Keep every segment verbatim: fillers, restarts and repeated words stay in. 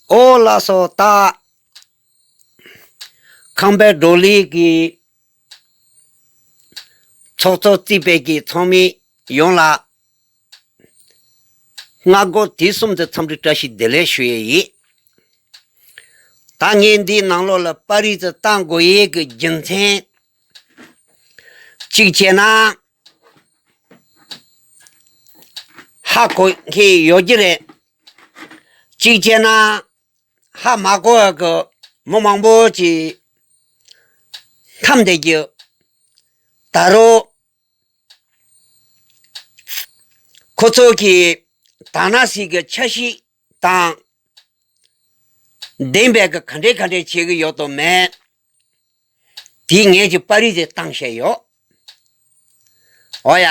ཨོ་ལགས་སོ། ད་ཁམས་པའི་བགྲོ་གླེང་གི་ཚོགས་གཙོ་རྩིས་པའི་གི་ཚོགས་མི་ཡོངས་ལ་སྔ་དགོང་དུས་གསུམ་དུ་འཚམས་འདྲི་བཀྲ་ཤིས་བདེ་ལེགས་ཞུ་ཡས་ཡིན། ད་ངས་འདིའི་ནང་ལོགས་ལ་པར་རིས་དེ་བཏང་དགོས་ཡས་ཀྱི་རྒྱུ་མཚན། གཅིག་བྱས་ན་ཧ་གོ་མཁན་ཡོད་ཀྱི་རེད། གཅིག་བྱས་ན་ཧ་མ་གོ་བ་གི་མི་མང་པོ་ཅིག་འཐམས་བསྡད་ཀྱི། ད་རུང་ཁོ་ཚོ་གིས་དར་ནག་གསེར་གྱི་འཆར་གཞི་དང་ལྡན་པའི་གི་ག་འདྲས་ག་འདྲས་བྱེད་ཀྱི་ཡོད་དམ་མེད། དེ་ངས་ཀྱི་པར་རིས་དེ་བཏང་བཞག་ཡོད། འོ་ཡ།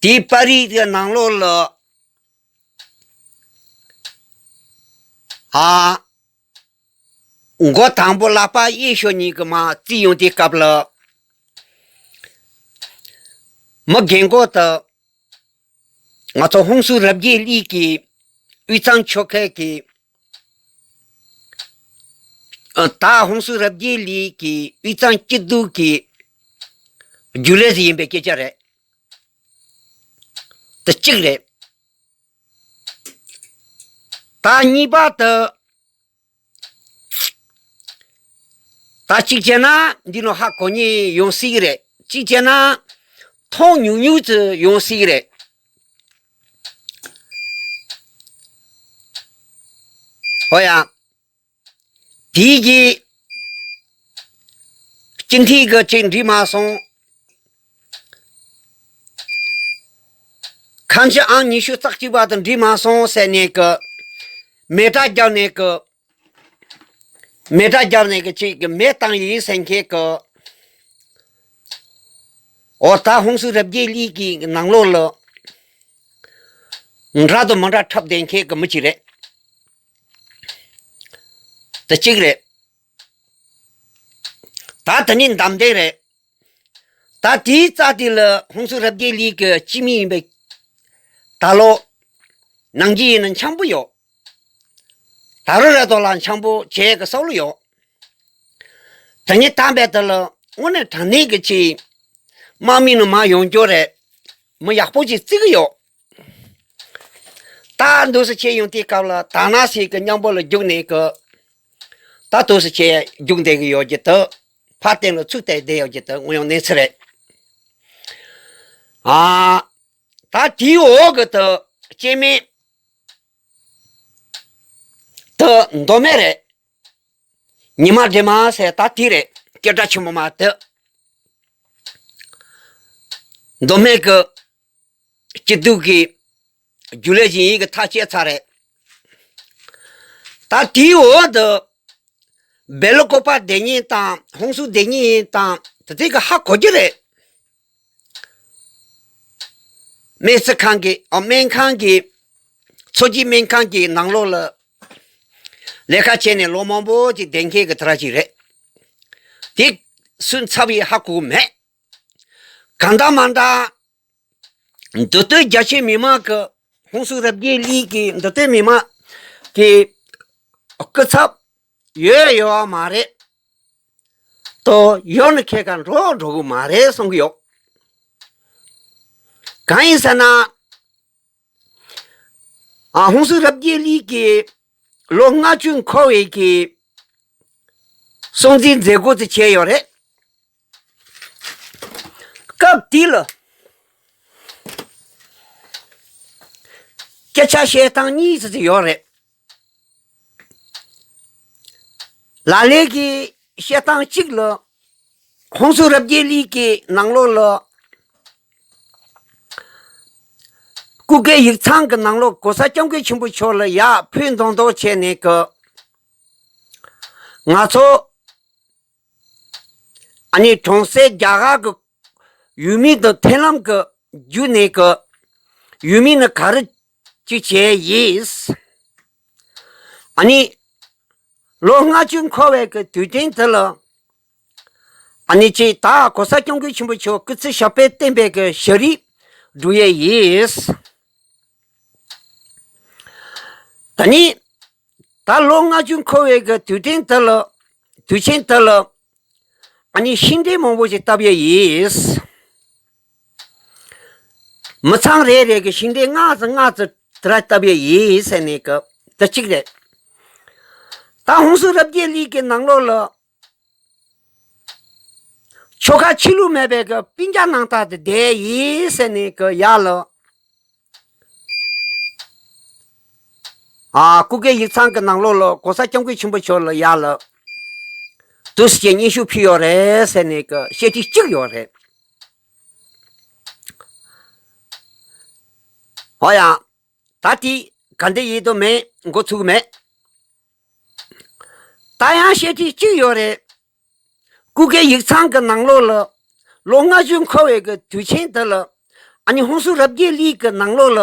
དེའི་པར་རིས་དེ་ནང་ལོགས་ལ། ཨ། མགོ་དང་པོ་ལག་པ་གཡས་ཕྱོགས་གཉིས་ཀྱི་མར་བརྩིས་ཡོང་དུས་སྐབས་ལ། མི་རྒན་གོག་དེ་ང་ཚོ་ཧོན་སུར་རབ་རྒྱས་གླིང་གི་དབུས་གཙང་ཆོལ་ཁའི་གི། ཨ། ད་ཧོན་སུར་རབ་རྒྱས་གླིང་གི་དབུས་གཙང་སྐྱིད་སྡུག་གི་རྒྱུན་ལས་ཟིག་ཡིན་པའི་སྐད་ཆ་རེད། དེ་གཅིག་རེད། ད་གཉིས་པ་དེ། ད་གཅིག་བྱས་ན་འདི་ནང་ཧ་གོ་མཁན་ཡོང་སྲིད་ཀྱི་རེད། གཅིག་བྱས་ན་མཐོང་ཉུང་ཉུང་ཙམ་ཡོང་སྲིད་ཀྱི་རེད། ཧོ་ཡ། དེའི་གི་སྤྱི་འཐུས་གི་ཅིག་འགྲིག་མ་སོང་། ཁམས་ཕྱི་ཨང་ཉི་ཤུ་རྩ་གཅིག་པ་དང་འགྲིག་མ་སོང་ཟེར་ནས་གི། མེ་སྲེག་བརྒྱབ་ནས་གི། མེ་སྲེག་བརྒྱབ་ནས་གི་ཅིག་གི་མེ་བཏང་ཡིན་ཟེར་མཁན་གི། འོ་ད་ཧོན་སུར་རབ་རྒྱས་གླིང་གི་ནང་ལོགས་ལ་འདྲ་དང་མི་འདྲ་འཁྲབ་བསྡད་མཁན་གི་མི་ཅིག་རེད། དེ་གཅིག་རེད། ད་དེ་ནི་འདམ་དེ་རེད། ད་དེའི་རྩ་དེ་ལ་ཧོན་སུར་རབ་རྒྱས་གླིང་གི་སྤྱི་མི་ཡིན་པའི་ད་ལོ་ནང་གི་ཡིན་ན་འཆམ་པོ་ཡོད། ད་རུང་རེ་དོ་ལ་འཆམ་པོ་བྱེད་གི་བསམ་བློ་ཡོད། དེ་ནི་དམ་པའི་དེ་ལ་དངོས་གནས་དྲང་གནས་ཀྱི་ཆེད་དམག་མི་ནི་མ་ཡོང་རྒྱུ་རེད། མི་ཡག་པོ་ཅིག་བརྩི་གི་ཡོད། ད་འདུག་སེ་བྱས་ཡོང་དུས་སྐབས་ལ་དར་ནག་གསེར་གྱི་མཉམ་པོ་ལ་རྒྱུགས་ནས་གི། ད་འདུག་སེ་བྱས་རྒྱུགས་བསྡད་གི་ཡོད་ཀྱི་འདུག་ཕར་སྟེང་ལ་ཚུར་བལྟས་བསྡད་ཡོད་ཀྱི་འདུག་དངོས་ཡོང་གནས་ཚུལ་རེད། ཨ། ད་དེའི་འོག་གི་དུ་སྐྱེ་དམན་དུ་མདོ་སྨད་རེད། ཉི་མ་འདྲེ་མ་ཟེར་ད་དེ་རེད། སྐད་གྲགས་ཆེན་པོ་མ་དེ། མདོ་སྨད་ཀྱི་སྐྱིད་སྡུག་གི་རྒྱུན་ལས་ཞིག་ཡིན་གི་ཐག་བཅད་ཚར་རེད། ད་དེའི་འོག་ཏུ་སྦེལ་ཀོབ་པ་སྡེ་གཉིས་དང་ཧོན་སུར་སྡེ་གཉིས་དང་དེ་དེ་གི་ཧ་གོ་རྒྱུ་རེད། སྨན་རྩིས་ཁང་གི་ཨ་སྨན་ཁང་གི་མཚོ་སྐྱེས་སྨན་ཁང་གི་ནང་ལོགས་ལ་ལས་ཀ་བྱས་ནས་ལོ་མང་པོ་ཅིག་བསྡད་མཁན་གི་དེ་ར་ཅིག་རེད། དེ་སུ་ཚབ་ཡིན་ཧ་གོ་མེད། གང་ལྟར་མ་ལྟར། མདོ་སྟོད་རྒྱ་ཆེ་མི་མང་གི་ཧོན་སུར་རབ་རྒྱས་གླིང་གི་མདོ་སྟོད་མི་མང་གི་སྐུ་ཚབ་ཡོད་ཡོད་མ་རེད། ཏོ་ཡོད་ན་ཁྱེད་ཀ་འགྲོ་འགྲོ་གི་མ་རེད་གསུང་གི་ཡོད། གང་ཡིན་ཟེར་ན། ཨ་ཧོན་སུར་རབ་རྒྱས་གླིང་གི་ལོ་ལྔ་བཅུ་འཁོར་བའི་གི་སྲུང་བརྩི་མཛད་སྒོ་དེ་བྱས་ཡོད་རེད། སྐབས་དེ་ལ་སྐད་ཆ་བཤད་སྟངས་གཉིས་ཙམ་ཡོད་རེད། ལ་ལས་ཀྱི་བཤད་སྟངས་གཅིག་ལ་ཧོན་སུར་རབ་རྒྱས་གླིང་གི་ནང་ལོགས་ལ་སྐུ་སྒེར་ཡིག་ཚང་གི་ནང་ལོགས་གོང་ས་སྐྱབས་མགོན་ཆེན་པོ་མཆོག་ལ་ཡར་ཕུལ་མདོག་མདོག་བྱས་ནས་གི། ང་ཚོ་ཨ་ནི་གྲོང་གསེབ་རྒྱ་གར་གི་ཡུལ་མི་དང་མཐུན་ལམ་གི་བརྒྱུད་ནས་གི་ཡུལ་མི་ནི་ག་རེ་ཅིག་བྱས་ཡིན། ཨ་ནི་ལོ་ལྔ་བཅུ་འཁོར་བའི་གི་དུས་དྲན་དེ་ལ་ཨ་ནི་ཅིག་ད་གོང་ས་སྐྱབས་མགོན་ཆེན་པོ་མཆོག་སྐུ་ཚེ་ཞབས་པད་བརྟན་པའི་གི་ཞལ་རས་བསྒྲུབ་ཡས་ཡིན། ད་ནི་ ད་ལོ་ལྔ་བཅུ་འཁོར་བའི་གི་དུས་དྲན་དེ་ལ། དུས་ཆེན་དེ་ལ། ཨ་ནི་ཤིང་འབྲས་མང་པོ་ཞིག་བཏབ་ཡས་ཡིན། མི་ཚང་རེ་རེ་གི་ཤིང་འབྲས་ལྔ་ཙམ་ལྔ་ཙམ་དེ་ར་བཏབ་ཡས་ཡིན་ཟེར་ནས་གི་དེ་གཅིག་རེད། ད་ཧོན་སུར་རབ་རྒྱས་གླིང་གི་ནང་ལོགས་ལ། ཆོལ་ཁ་ཆོས་ལུགས་མེད་པའི་གི་སྤུན་ཀྱག་ནང་ལྟར་དུ་བསྡད་ཡིན་ཟེར་ནས་གི་ཡར་ལ། ཨ། སྐུ་སྒེར་ཡིག་ཚང་གི་ནང་ལོགས་ལ་གོང་ས་སྐྱབས་མགོན་ཆེན་པོ་མཆོག་ལ་ཡར་ལ་དུས་སུ་སྙན་ཞུ་ཕུལ་ཡོད་རེད་ཟེར་ནས་གི་བཤད་ཁྲིད་གཅིག་ཡོད་རེད། ཨོ་ཡ། ད་དེ་ག་འདྲ་ཡིན་དུ་མེད། འགོ་ཚུགས་མེད། ད་ཡང་བཤད་ཁྲིད་གཅིག་ཡོད་རེད། སྐུ་སྒེར་ཡིག་ཚང་གི་ནང་ལོགས་ལ། ལོ་ལྔ་བཅུ་འཁོར་བའི་གི་དུས་ཆེན་དེ་ལ། ཨ་ནི་ཧོན་སུར་རབ་རྒྱས་གླིང་གི་ནང་ལོགས་ལ།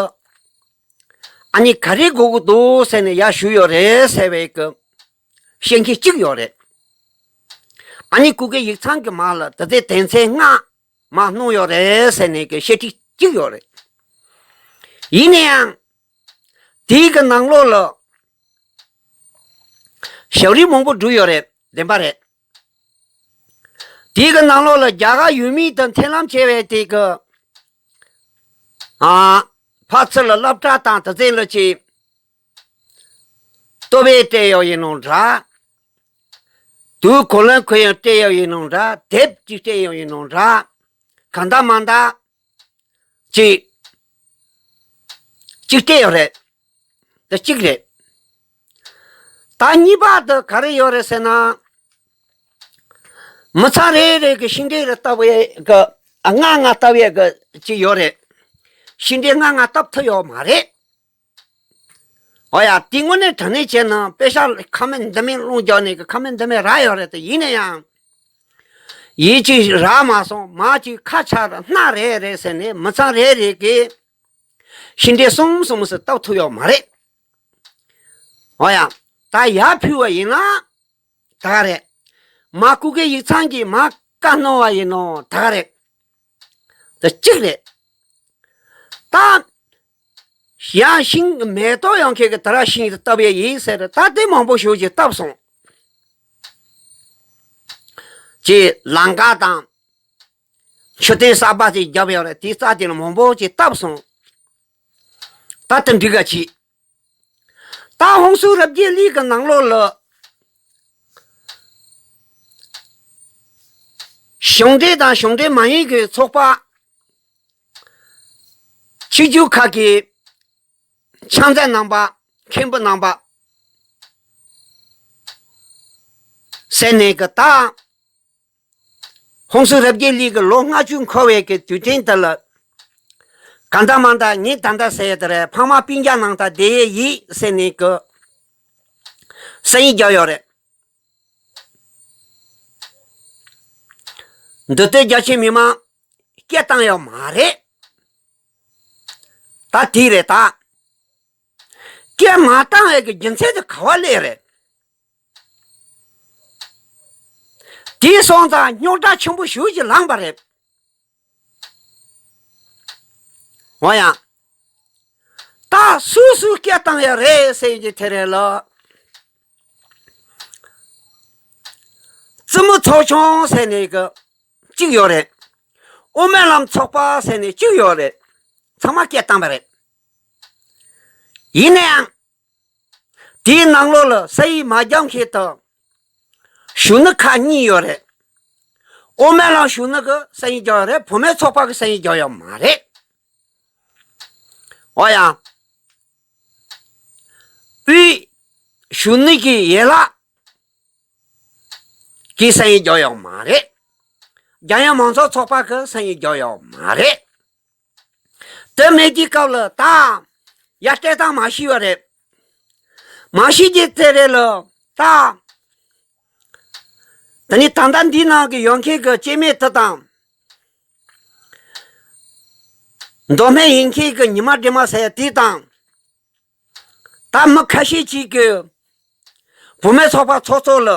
ཨ་ནི་ག་རེ་དགོས་ཀྱི་འདུག་ཟེར་ནས་ཡར་ཞུས་ཡོད་རེད་ཟེར་བའི་གི་བཤད་མཁན་གཅིག་ཡོད་རེད། ཨ་ནི་སྐུ་སྒེར་ཡིག་ཚང་གི་མར་ལ་དེ་ཚོའི་དོན་ཚན་ལྔ་མར་གནང་ཡོད་རེད་ཟེར་ནས་གི་བཤད་ཁྲིད་གཅིག་ཡོད་རེད། ཡིན་ན་ཡང་། དེའི་གི་ནང་ལོགས་ལ་ཞབས་རིམ་མང་པོ་བསྒྲུབས་ཡོད་རེད། བདེན་པ་རེད། དེའི་གི་ནང་ལོགས་ལ་རྒྱ་གར་ཡུལ་མི་དང་མཐུན་ལམ་བྱས་པའི་དེ་གི། ཨ། ཕར་ཚུར་ལ་སློབ་གྲྭ་དང་དེ་ཚོའི་ལ་ཅིག་ལྟོ་ཕད་སྤྲད་ཡག་ཡིན་ནའང་འདྲ། དུས་གོ་ལོན་གོ་ཡག་སྤྲད་ཡག་ཡིན་ནའང་འདྲ། དེབ་ཅིག་སྤྲད་ཡག་ཡིན་ནའང་འདྲ། གང་ལྟར་མ་ལྟར། ཅིག་ཅིག་སྤྲད་ཡོད་རེད། དེ་གཅིག་རེད། ད་གཉིས་པ་དེ་ག་རེ་ཡོད་རེད་ཟེར་ན། མི་ཚང་རེ་རེ་གི་ཤིང་འབྲས་རེ་བཏབ་ཡས་གི། ཨ། ལྔ་ལྔ་བཏབ་ཡས་གི་ཅིག་ཡོད་རེད། ཤིང་འབྲས་ལྔ་ལྔ་བཏབ་ཐུབ་ཡོད་མ་རེད། ཨོ་ཡ། དེ་དངོས་གནས་དྲང་གནས་བྱས་ན་པེ་ཤག་ཁ་མེད་འདི་མེད་སློང་རྒྱག་ནས་གི་ཁ་མེད་འདི་མེད་རག་ཡོད་རེད་དེ། ཡིན་ན་ཡང་། ཡིད་ཀྱིས་རག་མ་སོང་། མ་གཅིག་ཁ་ཆག་ར་སྣ་རེ་རེ་ཟེར་ནས་མི་ཚང་རེ་རེ་གིས་ཤིང་འབྲས་གསུམ་གསུམ་ཟེར་བཏབ་ཐུབ་ཡོད་མ་རེད། ཨོ་ཡ། ད་ཡར་ཕུལ་བ་ཡིན་ན་ད་ག་རེད། མར་སྐུ་སྒེར་ཡིག་ཚང་གིས་མར་བཀའ་གནང་བ་ཡིན་ནའང་ད་ག་རེད། དེ་གཅིག་རེད། ད་ཡང་ཤིང་མེ་ཏོག་ཡང་ཁྱེད་ཀྱིས་དེ་ར་ཤིང་རེ་བཏབ་ཡས་ཡིན་ཟེར། ད་དེ་མང་པོ་ཞེ་ཅིག་བཏབ་སོང་། ཅིག་ལམ་ཁ་དང་མཆོད་རྟེན་གསར་པ་ཅིག་བརྒྱབ་ཡོད་རེད། དེའི་རྩ་དེ་ལ་མང་པོ་ཅིག་བཏབ་སོང་། ད་དེ་འགྲིག་ག་ཅིག་ད་ཧོན་སུར་རབ་རྒྱས་གླིང་གི་ནང་ལོགས་ལ། གཞུང་འབྲེལ་དང་གཞུང་འབྲེལ་མ་ཡིན་གྱི་ཚོགས་པ། ཆོས་བརྒྱུད་ཁག་གི་ཕྱག་མཛད་རྣམ་པ། མཁན་པོ་རྣམ་པ་ཟེར་ནས་གི་ད། ཧོན་སུར་རབ་རྒྱས་གླིང་གི་ལོ་ལྔ་བཅུ་འཁོར་བའི་གི་དུས་དྲན་དེ་ལ། གང་ལྟར་མ་ལྟར་ངས་ད་ལྟ་ཟེར་ཡས་དེ་རེད། ཕ་མ་སྤུན་ཀྱག་ནང་ལྟར་བསྡད་ཡས་ཡིན་ཟེར་ནས་གི་སང་ཉིན་རྒྱག་ཡོད་རེད། འདི་ལྟར་རྒྱ་ཆེ་མི་མང་སྐད་བཏང་ཡོད་མ་རེད། ད་དེ་རེད་ད། སྐད་མ་བཏང་ཡས་ཀྱི་རྒྱུ་མཚན་དེ་ག་བ་སླེབས་རེད། དེ་སོང་ཙང་རྙོག་དྲ་ཆེན་པོ་ཞེ་ཅིག་ལངས་པ་རེད། འོ་ཡ། ད་སུ་སུ་སྐད་བཏང་ཡས་རེད་ཟེར་གྱི་དེ་རེད་ལ། བཙུན་མོ་ཚོགས་ཆུང་ཟེར་ནས་གི་གཅིག་ཡོད་རེད། དབུ་མའི་ལམ་ཚོགས་པ་ཟེར་ནས་གཅིག་ཡོད་རེད། ཚང་མ་སྐད་བཏང་པ་རེད། ཡིན་ན་ཡང་། དེའི་ནང་ལོགས་ལ་ས་ཡིག་མ་རྒྱག་མཁན་དང་། གཞོན་ནུ་ཁག་གཉིས་ཡོད་རེད། དབུ་མའི་ལམ་གཞོན་ནུ་གི་ས་ཡིག་རྒྱག་ཡོད་རེད། བུད་མེད་ཚོགས་པ་གི་ས་ཡིག་རྒྱག་ཡོད་མ་རེད། འོ་ཡ། དབུས་གཞོན་ནུ་གི་ཡན་ལག་གི་ས་ཡིག་རྒྱག་ཡོད་མ་རེད། རྒྱལ་ཡོངས་མང་ཚོགས་ཚོགས་པ་གི་ས་ཡིག་རྒྱག་ཡོད་མ་རེད། དེ་མེད་དུས་སྐབས་ལ་ད་ཡར་སྤྲད་སྟངས་མ་ཤེས་པ་རེད། མ་ཤེས་ཀྱི་དེ་རེད་ལ། ད་ད་ནི་ད་ལྟ་འདི་ནང་གི་ཡོང་མཁན་གྱི་སྐྱེ་དམན་དེ་དང་། མདོ་སྨད་ཡིན་མཁན་གྱི་ཉི་མ་སྒྲོལ་མ་ཟེར་དེ་དང་། ད་མི་ཁ་ཤས་ཅིག་གིས་བུད་མེད་ཚོགས་པ་ཚོགས་གཙོ་ལ།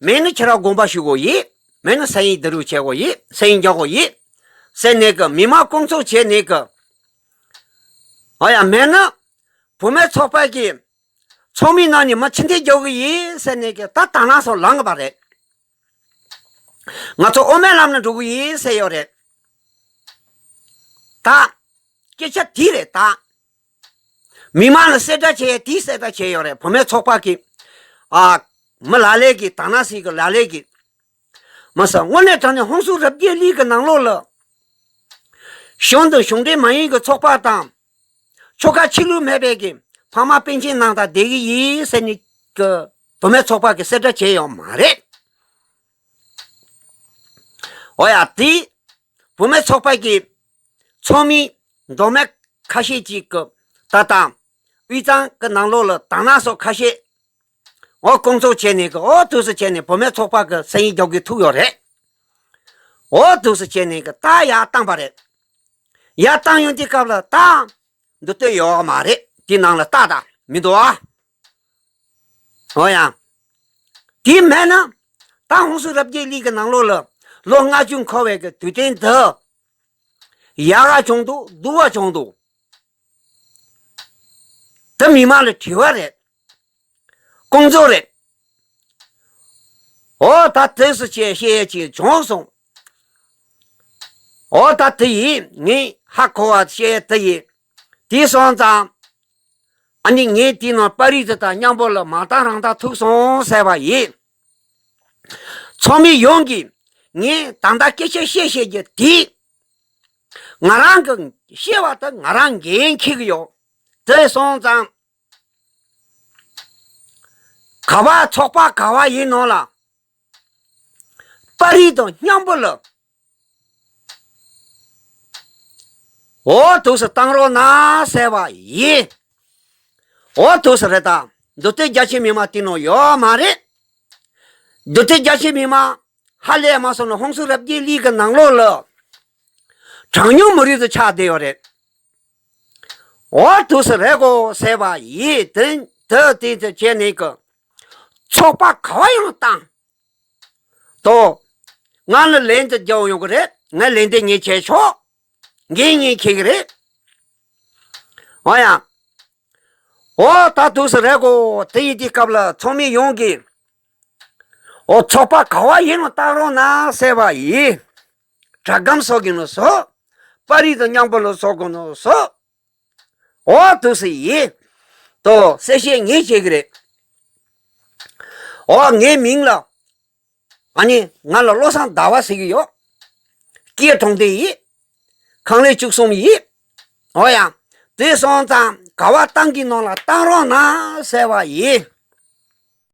མེད་ན་ཁྱེད་རང་དགོངས་པ་ཞུ་དགོས་ཡིན། མེད་ན་ས་ཡིག་བསྡུ་རུབ་བྱེད་དགོས་ཡིན། ས་ཡིག་རྒྱག་དགོས་ཡིན་ཟེར་ནས་གི་མི་མང་བསྐོང་ཚོགས་བྱས་ནས་གི། འོ་ཡ། མེད་ན་བུད་མེད་ཚོགས་པ་གིས་ ཚོགས་མི་ནང་ནས་མི་ཕྱིར་འཐེན་རྒྱག་གི་ཡིན་ཟེར་ནས་ཀྱི་ད་དར་ནག་སོགས་ལངས་གི་པ་རེད། ང་ཚོ་དབུ་མའི་ལམ་ལ་འགྲོ་གི་ཡིན་ཟེར་ཡོད་རེད། ད་སྐད་ཆ་དེ་རེད་ད། མི་མང་ལ་གསལ་བསྒྲགས་བྱས་དེ་གསལ་བསྒྲགས་བྱས་ཡོད་རེད། བུད་མེད་ཚོགས་པ་གི་ཨ་མི་ལ་ལས་ཀྱི་དར་ནག་སི་གི་ལ་ལས་ཀྱི་མ་ཟད་དངོས་གནས་དྲང་གནས་ཧོན་སུར་རབ་རྒྱས་གླིང་གི་ནང་ལོགས་ལ། གཞུང་དང་གཞུང་འབྲེལ་མ་ཡིན་གྱི་ཚོགས་པ་དང་། ཆོལ་ཁ་ཆོས་ལུགས་མེད་པའི་གི་ཕ་མ་པཎ་ཆེན་ནང་དང་བསྡད་ཀྱི་ཡིན་ཟེར་ནས་ཀྱི་བུད་མེད་ཚོགས་པ་གི་གསལ་བསྒྲགས་བྱས་ཡོད་མ་རེད། འོ་ཡ་དེ་བུད་མེད་ཚོགས་པ་གི་ཚོགས་མི་མདོ་སྨད་ཁ་ཤས་ཅིག་གི་ད་ལྟ་དབུས་གཙང་གི་ནང་ལོགས་ལ་དར་ནག་སོགས་ཁ་ཤས། འོ་སྐོང་ཚོགས་བྱས་ནས་གི་འོ་དུས་སུ་བྱས་ནས་བུད་མེད་ཚོགས་པ་གི་སང་ཉིན་རྒྱག་གི་ཐུག་ཡོད་རེད། འོ་དུས་སུ་བྱས་ནས་གི་ད་ཡར་བཏང་པ་རེད། ཡར་བཏང་ཡོང་དུས་སྐབས་ལ་ད་འདི་ལྟོས་ཡོད་མ་རེད། དེ་ནང་ལ་ལྟ་ད་མི་འདུག་ཨ། འོ་ཡ། དེ་མེད་ན་ད་ཧོན་སུར་རབ་རྒྱས་གླིང་གི་ནང་ལོགས་ལ་ལོ་ལྔ་བཅུ་འཁོར་བའི་གི་དུས་སྟོན་འདི་ཡག་ག་བྱུང་འདུག་སྡུག་ག་བྱུང་འདུག་ད་མི་མང་ལ་དྲི་བ་རེད། སྐོང་ཚོགས་རེད། འོ་ད་དེ་སུ་བྱས་བཤད་ཡས་ཅིག་བྱུང་སོང་། འོ་ད་དེ་ཡིན་ངས་ཧ་གོ་བ་བཤད་ཡས་དེ་ཡིན། དེ་སོང་ཙང་། ཨ་ནི་ངས་དེའི་ནང་པར་རིས་དེ་དང་མཉམ་པོ་ལ་མ་བཏང་རང་བཏང་ཐུག་སོང་ཟེར་བ་ཡིན། ཚོགས་མི་ཡོངས་ཀྱིས་ངས་ད་ལྟ་སྐད་ཆ་བཤད་བཤད་རྒྱུ་དེ། ང་རང་གི་བཤད་པ་དེ་ང་རང་འགན་འཁྱེར་གི་ཡོད། དེ་སོང་ཙང་། ག་བ་ཚོགས་པ་ག་བ་ཡིན་ནོ་ལ། པར་རིས་དང་མཉམ་པོ་ལ། འོ་དུས་སུ་བཏང་རོགས་གནང་ཟེར་བ་ཡིན། འོ་དུས་སུ་རེད་ད། འདི་ལྟའི་རྒྱ་ཆེ་མི་མང་བསྟེན་ནོ་ཡོད་མ་རེད། འདི་ལྟའི་རྒྱ་ཆེ་མི་མང་ཧ་ལས་མ་སོང་ན་ཧོན་སུར་རབ་རྒྱས་གླིང་གི་ནང་ལོགས་ལ། གྲངས་ཉུང་མི་རིགས་སུ་ཆགས་བསྡད་ཡོད་རེད། འོ་དུས་སུ་རེད་གོ་ཟེར་བ་ཡིན། དེ་དེ་དེ་དེ་བྱས་ནས་གི་ཚོགས་པ་ག་བ་ཡང་བཏང་དོ། ང་ལ་ལན་དེ་རྒྱག་ཡོང་གི་རེད། ང་ལན་དེ་ངས་བྱས་ཆོག་འགན་ངས་འཁྱེར་གི་རེད། འོ་ཡ། འོ་ད་དུས་སུ་རེད་གོ། དེ་ཡིན་དུས་སྐབས་ལ་ཚོགས་མི་ཡོངས་ཀྱིས། འོ་ཚོགས་པ་ག་བ་ཡིན་ནོ་བཏང་རོགས་གནང་ཟེར་བ་ཡིན། དྲ་སྒམ་སོགས་ཀྱི་ནང་སོགས། པར་རིས་དང་མཉམ་པོ་ལ་སོགས་ཀྱི་ནང་སོགས། འོ་དུས་སུ་ཡིན། དོ་གསལ་བཤད་ངས་བྱེད་ཀྱི་རེད། འོ་ངའི་མིང་ལ། ཨ་ནི་ང་ལ་བློ་བཟང་ཟླ་བ་ཟེར་གྱི་ཡོད། སྐྱེས་གྲོང་སྡེ་ཡིན། ཁང་ལས་བཅུ་གསུམ་ཡིན། འོ་ཡ། དེ་སོང་ཙང་ག་བ་ཏང་གི་ནང་ལ་བཏང་རོགས་གནང་ཟེར་བ་ཡིན།